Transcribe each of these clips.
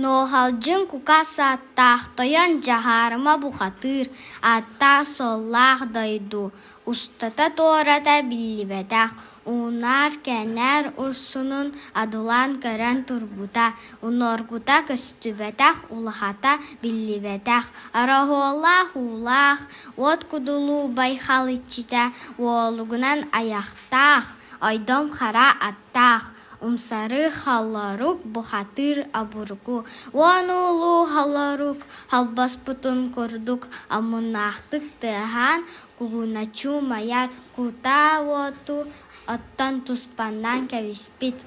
Нуоҕалдьын кука сааттаах тойон Дьаһаарыма бухатыыр, ааттаах-суоллаах дойду устата-туората биллибэтэх, уунаар-кэнээр урсунун одуулаан көрөн турбута, унуоргута көстүбэтэх, улахата биллибэтэх, ороһуоллаах уулаах, уот кудулуу байхал иччитэ уолугунан айахтаах, ойдом хара аттаах, Умсары холорук бухатыыр обургу, уон улуу холорук холбоспутун курдук омуннаахтык тыаһаан куугуначчы умайар кутаа уоту оттон туспаннаан кэбиспит.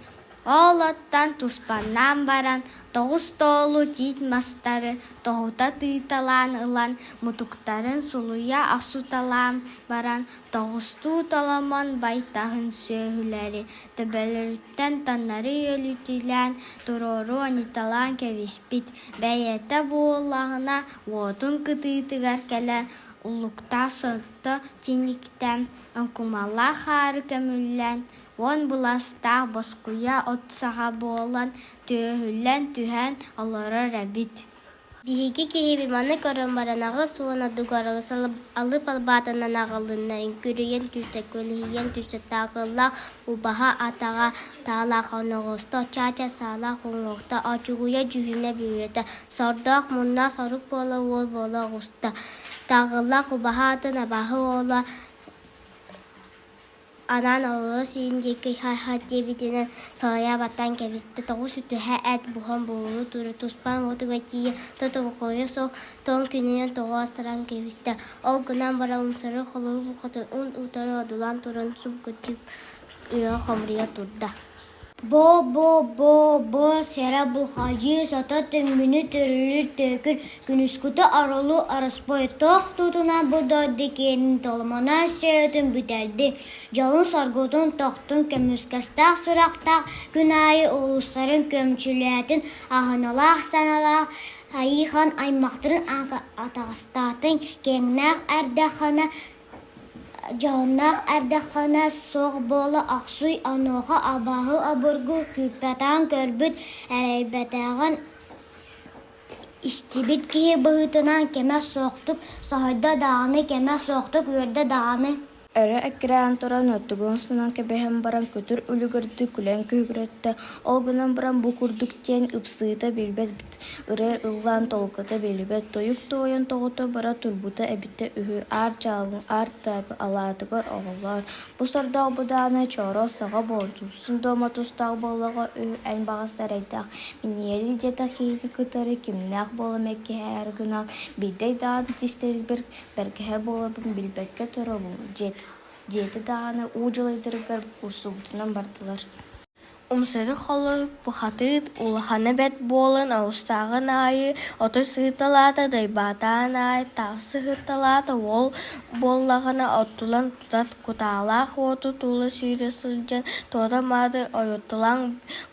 Ол оттон туспаннаан баран тоҕус тоолу тиит мастары тоһута тыыталаан ылан мутуктарын сулуйа охсуталаан баран тоҕустуу толомон байтаһын сүөһүлэри төбөлөрүттэн таҥнары үөлүтүлээн туруору анньыталаан кэбиспит, бэйэтэ буоллаҕына уотун кытыытыгар кэлэн уллуктаах сотто тиниктээн, оҥкумалаах хаары көмүллэн, уон быластаах боскуйа от саҕа буолан түөһүллэн түһэн олорор эбит. Биһиги киһибит маны көрөн баран аҕыс уон ордугар алып албаатынан аҕылынна, үҥкүрүйэн түстэ, көлүһүйэн түстэ, таакыллаах убаһа атаҕа таалаах оноҕосто, чаача саалаах уҥуохта, очугуйа дьүһүнэ бүрүөтэ, сордоох муннаах сорук буола уол буола оҕуста, таҕыллаах убаһа атын абааһы уола Анаан олору сиин диэки ха-ха диэбитинэн салайа баттаан кэбистэ, тоҕус үтүһэ эт буһан буолуу тура туспаан уотугар тиийэ тотобокойо суох тоҥ күнүнэн тоҕо астаран кэбистэ. Ол гынан баран умсары холорук бухатын ун утары одуулаан туран субгутук үөҕэ хомуруйа турда. Бо-бо-бо-бо сэрэ булхадьыы сото түҥгүнү төрүлүр төкүр күнүскүтэ арылы арыспойтоох тутуна бу дойду киэнин толомонон сүөтүн бүтэрди дьолун-соргутун тохтун көмүскэстээх сурахтаах күн аайы улуустарын көмчүлээтин аһыналаах саналаах айыыхан аймахтарын атаҕастаатын киэҥнээх эрдэххинэ Дьоһуннаах эрдэххинэ суох буола охсуй, онуоха абааһы обургу күүппэтэҕин көрбүт, эрэйбэтэҕин истибит киһи быһыытынан кэмэ суохтук соһуйда даҕаны, кэмэ суохтук үөрдэ даҕаны. Өрө эккирээн туран оттугун устунан кэбиһэн баран көтөр үлүгэрдик күлэн күһүгүрэттэ, ол гынан баран бу курдук диэн ыпсыыта билбэт ырыа ыллаан толкута биллибэт, тойук туойан тоҕута бара турбута эбитэ үһү, аар дьаалыҥ аар таабы алаатыгар оҕолоор, бу сордоох быдааны чооруос саҕа буолан тупсун дуома тустаах буоллаҕа үһү эн баҕас эрэйдээх миниэри диэтэх киһини кытары кимнээх буола мэккиһээри гынан биирдэ даҕаны тистэрбэр бэргэһэ буоларбын билбэккэ турабын диэтэ даҕаны уу дьалайдарыгар куурсубутунан бардылар. Умсары холорук бухатыыр улахана бэрт буолан оҕустааҕын аайы оту сыыталаата, дайбаатаан аайы таахсы ыһыкталаата, уол буоллаҕына оттулан тутар кутаалаах уоту тула сүүрэ сылдьан туора-маары ойутталаан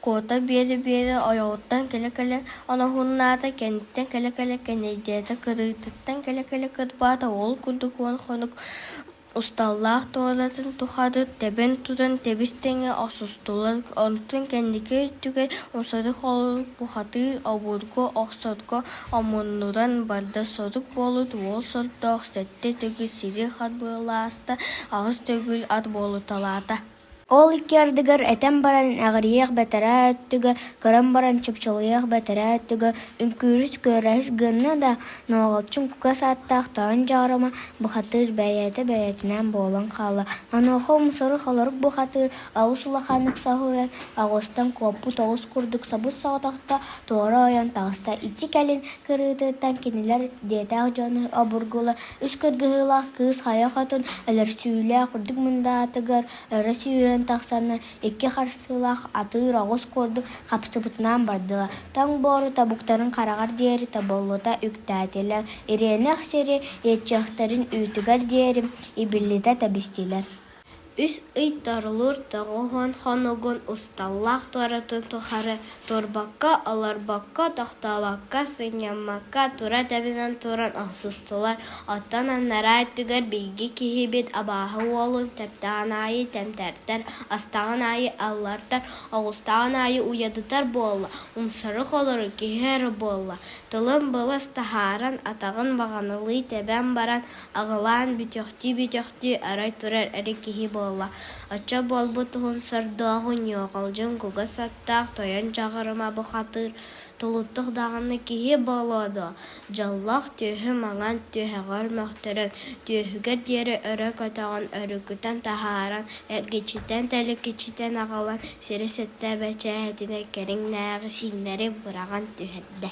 куота биэрэ-биэрэ ойоҕуттан кэлэ-кэлэ оноһуннаата, кэнниттэн кэлэ-кэлэ кэнэйдээтэ, кырыытыттан кэлэ-кэлэ кырбаата, ол курдук уон хонук Усталлаах туоратын тухары тэбэн туран тэбис-тэҥҥэ охсустулар, онтон кэнники өттүгэр умсары холорук бухатыыр обургу охсорго омуннуран барда, сорук буолбут уол сордоох сэттэ төгүл сири харбыаласта, аҕыс төгүл ат буолуталаата. Ол икки ардыгар этэн баран эҕирийиэх бэтэрээ өттүгэр, көрөн баран чыпчылыйыах бэтэрээ өттүгэр үҥкүүрүс-күөрэһис гынна да, Нуоҕалчын кугас ааттаах тойон дьаарама бухатыыр бэйэтэ бэйэтинэн буолан хаалла. Онуоха умсары холорук бухатыыр олус улаханнык соһуйан, оҕустан куоппут оҕус курдук собус-соҕотохто туора ойон таҕыста. Ити кэлин кырыытыттан кинилэр диэтэх дьону обургулар үс кыргыһыылаах кыыс хайа хотун өлөрсүүлээх үрдүк мындаатыгар өрө сүүрэн тахсаннар икки харсыылаах атыыр оҕус курдук хапсыбытынан бардылар. Тоҥ буору тобуктарын хараҕар диэри тобуллута үктээтилэр, ириэнэх сири иэччэхтэрин үүтүгэр диэри ибиллитэ тэбистилэр. Үс ый торулуур 90 хонугун усталаах туоратын тухары турбакка, олорбокко, тохтообокко, сынньаммакка тура тэбинэн туран охсустулар, оттон анараа өттүгэр биһиги киһибит абааһы уолун тэптэҕин аайы тэмтэрдэр, астаҕын аайы аллардар, оҕустаҕын аайы уйадытар буолла, умсары холору киһи эрэ буолла, тылын былас таһааран, атаҕын баҕаналыы тэбэн баран аҕылаан бүтүөхтүү-бүтүөхтүү арай турар эрэ киһи буолла, оччо буолбут уһун сордооҕу ньуоҕалдьын кугас аттаах тойон Дьаҕарыма бухатыыр тулуттух даҕаны киһи буолуо дуо, дьоллоох түөһү маҥан түөһэҕэр мөхтөрөн, түөһүгэр диэри өрө көтөҕөн өрүкүтэн таһааран, эргичитэн-тэликичитэн аҕалан сири сэттэ бэчээтинэй кэриҥнээҕи сиҥнэри быраҕан түһэрдэ.